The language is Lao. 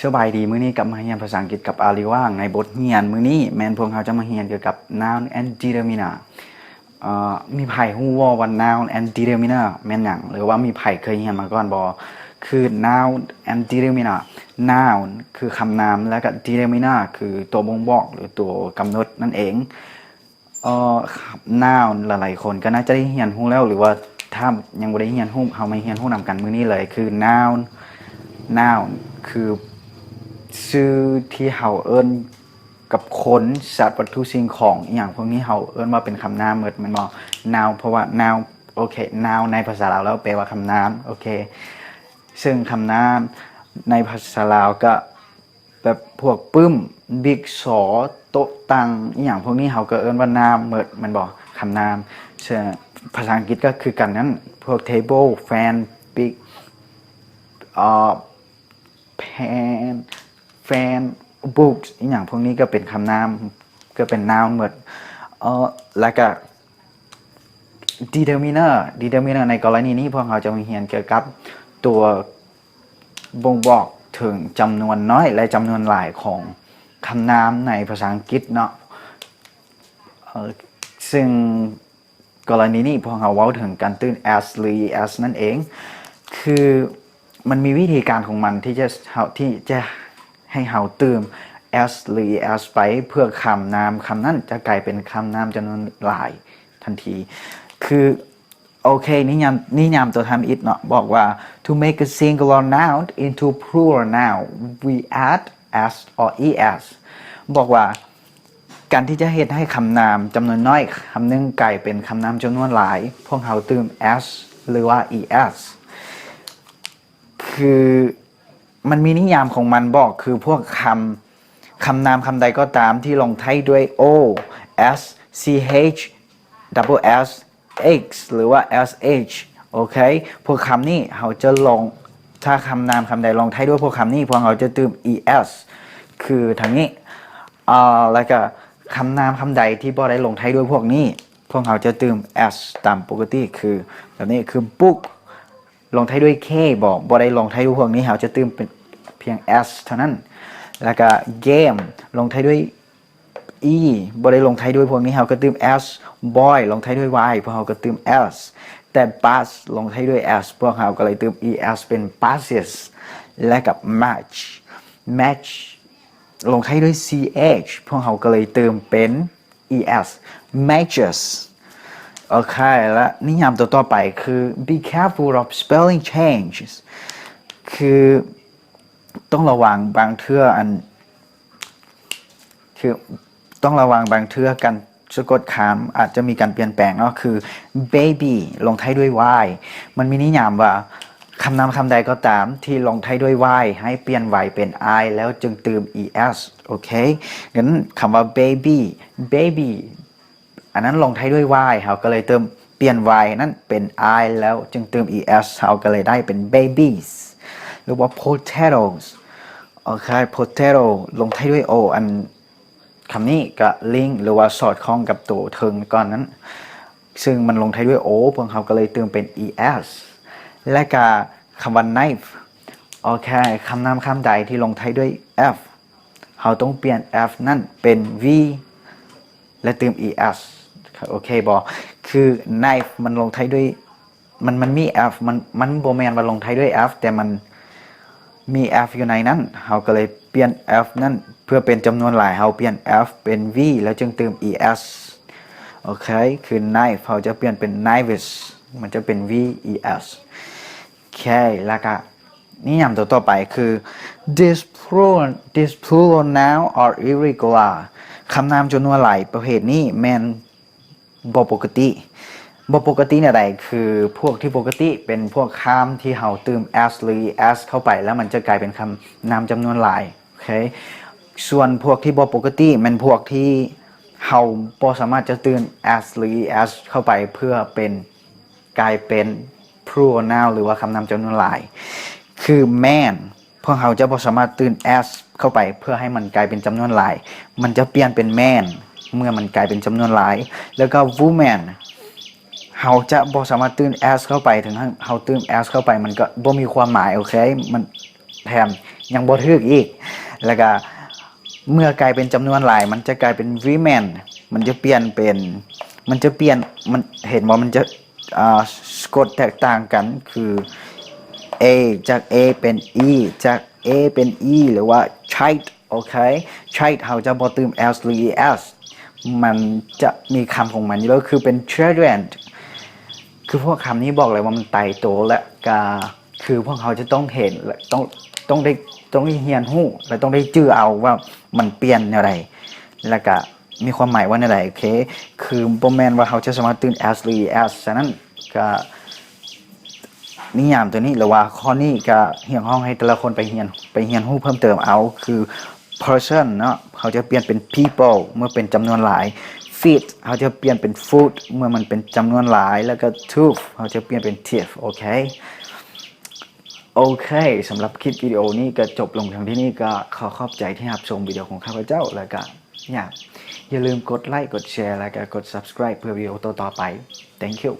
ສະບາຍດີ, ມື້ນີ້ກັບມາຮຽນພາສາອັງກິດກັບອາລີຫວ່າງ. ໃນບົດຮຽນມື້ນີ້ແມ່ນພວກເຮົາຈະມາຮຽນກ່ຽວກັບ noun and determiner. ເອີ ມີໃຜຮູ້ບໍ່ວ່າ noun and determiner ແມ່ນຫຍັງ ຫຼືວ່າມີໃຜເຄີຍຮຽນມາກ່ອນບໍ່? ຄື noun and determiner, noun ຄືຄຳນາມ ແລະກະ determiner ຄືຕົວບົ່ງບອກ ຫຼືຕົວກຳນົດນັ້ນເອງ. ເອີ noun ຫຼາຍໆຄົນກໍໜ້າຈະໄດ້ຮຽນຮູ້ແລ້ວ ຫຼືວ່າຖ້າຍັງບໍ່ໄດ້ຮຽນຮູ້ ເຮົາມາຮຽນຮູ້ນຳກັນມື້ນີ້ເລີຍ. ຄື noun, noun ຄືຊື່ທີ່ເຮົາເອີ້ນກັບຄົນ, ສັດ, ວັດຖຸ, ສິ່ງຂອງ ອີ່ຫຍັງພວກນີ້ ເຮົາເອີ້ນວ່າເປັນຄຳນາມໝົດແມ່ນບໍ່? Noun ເພາະວ່າ noun ໂອເຄ noun ໃນພາສາລາວແລ້ວແປວ່າຄຳນາມ, ໂອເຄ. ເຊິ່ງຄຳນາມໃນພາສາລາວກໍ ແບບພວກປຶ້ມ, ບິກຊໍ, ໂຕະ, ຕັ່ງ ອີ່ຫຍັງພວກນີ້ ເຮົາກໍເອີ້ນວ່ານາມໝົດແມ່ນບໍ່? ຄຳນາມ. ເຊິ່ງພາສາອັງກິດກໍຄືກັນນັ້ນ, ພວກ table, fan, big, ເອີ pen, fan, books ອີ່ຫຍັງພວກນີ້ກໍເປັນຄຳນາມ, ກໍເປັນ noun ໝົດ. ເອີ ແລ້ວກໍ determiner, determiner ໃນກໍລະນີນີ້ ພວກເຮົາຈະມາຮຽນກ່ຽວກັບຕົວບົ່ງບອກເຖິງຈຳນວນນ້ອຍ ແລະ ຈຳນວນຫຼາຍຂອງຄຳນາມໃນພາສາອັງກິດເນາະ. ເອີ ເຊິ່ງກໍລະນີນີ້ພວກເຮົາເວົ້າເຖິງການຕື່ມ s ຫຼື es ນັ້ນເອງ. ຄືມັນມີວິທີການຂອງມັນທີ່ຈະ ເຮົາ ທີ່ຈະໃຫ້ເຮົາຕື່ມ s ຫຼື es ໄປ ເພື່ອຄຳນາມຄຳນັ້ນຈະກາຍເປັນຄຳນາມຈຳນວນຫຼາຍທັນທີ. ຄື ໂອເຄ ນິຍາມ ນິຍາມຕົວທຳອິດເນາະ ບອກວ່າ to make a singular noun into plural noun, we add s or es. ບອກວ່າ ການທີ່ຈະເຮັດໃຫ້ຄຳນາມຈຳນວນນ້ອຍຄຳໜຶ່ງກາຍເປັນຄຳນາມຈຳນວນຫຼາຍ, ພວກເຮົາຕື່ມ s ຫຼືວ່າ es. ຄືມັນມີນິຍາມຂອງມັນບອກ ຄືພວກຄຳ ຄຳນາມຄຳໃດກໍຕາມທີ່ລົງທ້າຍດ້ວຍ o, s, ch, double s, x ຫຼືວ່າ sh, ໂອເຄ. ພວກຄຳນີ້ເຮົາຈະລົງ ຖ້າຄຳນາມຄຳໃດລົງທ້າຍດ້ວຍພວກຄຳນີ້ ພວກເຮົາຈະຕື່ມ es ຄືທາງນີ້. ເອີ ແລ້ວກະຄຳນາມຄຳໃດທີ່ບໍ່ໄດ້ລົງທ້າຍດ້ວຍພວກນີ້ ພວກເຮົາຈະຕື່ມ s ຕາມປົກກະຕິ ຄືແບບນີ້ ຄື book ລົງທ້າຍດ້ວຍ k ບໍ່ ບໍ່ໄດ້ລົງທ້າຍດ້ວຍພວກນີ້ ເຮົາຈະຕື່ມເປັນພຽງ s ເທົ່ານັ້ນ. ແລ້ວກະ game ລົງທ້າຍດ້ວຍ e ບໍ່ໄດ້ລົງທ້າຍດ້ວຍພວກນີ້ ເຮົາກໍຕື່ມ s. boy ລົງທ້າຍດ້ວຍ y ພວກເຮົາກໍຕື່ມ s. ແຕ່ bus ລົງທ້າຍດ້ວຍ s ພວກເຮົາກໍເລີຍຕື່ມ es ເປັນ buses. ແລະ ກັບ match, match ລົງທ້າຍດ້ວຍ ch ພວກເຮົາກໍເລີຍຕື່ມເປັນ es, matches. ໂອເຄ ແລະ ນິຍາມຕົວຕໍ່ໄປຄື be careful of spelling changes ຄືຕ້ອງລະວັງບາງເທື່ອ ອັນ ຄືຕ້ອງລະວັງບາງເທື່ອການສະກົດຄຳອາດຈະມີການປ່ຽນແປງເນາະ. ຄື baby ລົງທ້າຍດ້ວຍ y ມັນມີນິຍາມວ່າ ຄຳນາມຄຳໃດກໍຕາມທີ່ລົງທ້າຍດ້ວຍ y ໃຫ້ປ່ຽນ y ເປັນ i ແລ້ວຈຶ່ງຕື່ມ es. ໂອເຄ ນັ້ນຄຳວ່າ baby, baby ອັນນັ້ນລົງທ້າຍດ້ວຍ y ເຮົາກໍເລີຍຕື່ມ ປ່ຽນ y ນັ້ນເປັນ i ແລ້ວຈຶ່ງຕື່ມ es ເຮົາກໍເລີຍໄດ້ເປັນ babies. ຫຼືວ່າ potatoes, ໂອເຄ potato ລົງທ້າຍດ້ວຍ o ອັນ ຄຳນີ້ກະລິງ ຫຼືວ່າສອດຄ່ອງກັບໂຕເທິງກ່ອນນັ້ນ ເຊິ່ງມັນລົງທ້າຍດ້ວຍ o ພວກເຮົາກໍເລີຍຕື່ມເປັນ es. ແລະກະຄຳວ່າ knife, ໂອເຄ ຄຳນາມຄຳໃດທີ່ລົງທ້າຍດ້ວຍ f ເຮົາຕ້ອງປ່ຽນ f ນັ້ນເປັນ v ແລະຕື່ມ es. ໂອເຄບໍ່? ຄື knife ມັນລົງທ້າຍດ້ວຍ ມັນ ມັນມີ f ມັນ ມັນບໍ່ແມ່ນວ່າລົງທ້າຍດ້ວຍ f ແຕ່ມັນມີ f ຢູ່ໃນນັ້ນ ເຮົາກໍເລີຍປ່ຽນ f ນັ້ນ ເພື່ອເປັນຈຳນວນຫຼາຍ ເຮົາປ່ຽນ f ເປັນ v ແລ້ວຈຶ່ງຕື່ມ es. ໂອເຄ ຄື knife ເຮົາຈະປ່ຽນເປັນ knives ມັນຈະເປັນ v es. ໂອເຄ ແລ້ວກະນິຍາມຕົວຕໍ່ໄປຄື these plural, these plural noun are irregular. ຄຳນາມຈຳນວນຫຼາຍປະເພດນີ້ແມ່ນ ບໍ່ປົກກະຕິ. ບໍ່ປົກກະຕິແນວໃດ? ຄືພວກທີ່ປົກກະຕິເປັນພວກຄຳທີ່ເຮົາຕື່ມ s ຫຼື es ເຂົ້າໄປ ແລ້ວມັນຈະກາຍເປັນຄຳນາມຈຳນວນຫຼາຍ. ໂອເຄ ສ່ວນພວກທີ່ບໍ່ປົກກະຕິແມ່ນພວກທີ່ເຮົາບໍ່ສາມາດຈະຕື່ມ s ຫຼື es ເຂົ້າໄປເພື່ອເປັນ ກາຍເປັນ plural noun ຫຼືວ່າຄຳນາມຈຳນວນຫຼາຍ. ຄື man ພວກເຮົາຈະບໍ່ສາມາດຕື່ມ s ເຂົ້າໄປເພື່ອໃຫ້ມັນກາຍເປັນຈຳນວນຫຼາຍ ມັນຈະປ່ຽນເປັນ men ເມື່ອມັນກາຍເປັນຈຳນວນຫຼາຍ. ແລ້ວກໍ woman ເຮົາຈະບໍ່ສາມາດຕື່ມ s ເຂົ້າໄປ ເຖິງເຮົາຕື່ມ s ເຂົ້າໄປມັນກໍບໍ່ມີຄວາມໝາຍ. ໂອເຄ ມັນແຖມ ຍັງບໍ່ຖືກອີກ. ແລ້ວກະເມື່ອກາຍເປັນຈຳນວນຫຼາຍ ມັນຈະກາຍເປັນ women ມັນຈະປ່ຽນເປັນ ມັນຈະປ່ຽນ ມັນ ເຫັນບໍ່ ມັນຈະ ອ່າ ສະກົດແຕກຕ່າງກັນ ຄື A ຈາກ A ເປັນ E ຈາກ A ເປັນ E ຫຼືວ່າ child ໂອເຄ child ເຮົາຈະບໍ່ຕື່ມ S ຫຼື E S ມັນຈະມີຄຳຂອງມັນຢູ່ແລ້ວ ຄືເປັນ children ຄືພວກຄຳນີ້ບອກເລີຍວ່າມັນຕາຍໂຕ ແລະກະຄືພວກເຮົາຈະຕ້ອງເຫັນ ແລະຕ້ອງ ຕ້ອງໄດ້ ຕ້ອງໄດ້ຮຽນຮູ້ ແລະຕ້ອງໄດ້ຈື່ເອົາວ່າມັນປ່ຽນແນວໃດ ແລະກະ ມີຄວາມໝາຍວ່າແນວໃດ ໂອເຄ ຄືບໍ່ແມ່ນວ່າເຮົາຈະສາມາດຕື່ມ S ຫຼື E S ສະນັ້ນກະນິຍາມໂຕນີ້ ຫຼືວ່າຂໍ້ນີ້ກະຮຽກຮ້ອງໃຫ້ແຕ່ລະຄົນໄປຮຽນ ໄປຮຽນຮູ້ເພີ່ມເຕີມເອົາ ຄື person ເນາະ ເຮົາຈະປ່ຽນເປັນ people ເມື່ອເປັນຈຳນວນຫຼາຍ feet ເຮົາຈະປ່ຽນເປັນ foot ເມື່ອມັນເປັນຈຳນວນຫຼາຍ ແລ້ວກະ tooth ເຮົາຈະປ່ຽນເປັນ teeth ໂອເຄ ໂອເຄ ສຳລັບຄລິບວິດີໂອນີ້ກະຈົບລົງທຽງທີ່ນີ້ ກະຂໍຂອບໃຈທີ່ຮັບຊົມວິດີໂອຂອງຂ້າພະເຈົ້າ ແລ້ວກະ ຢ່າ ຢ່າລືມກົດໄລ ກົດແຊ ແລ້ວກະກົດ subscribe ເພື່ອວິດີໂອຕໍ່ໆໄປ Thank you.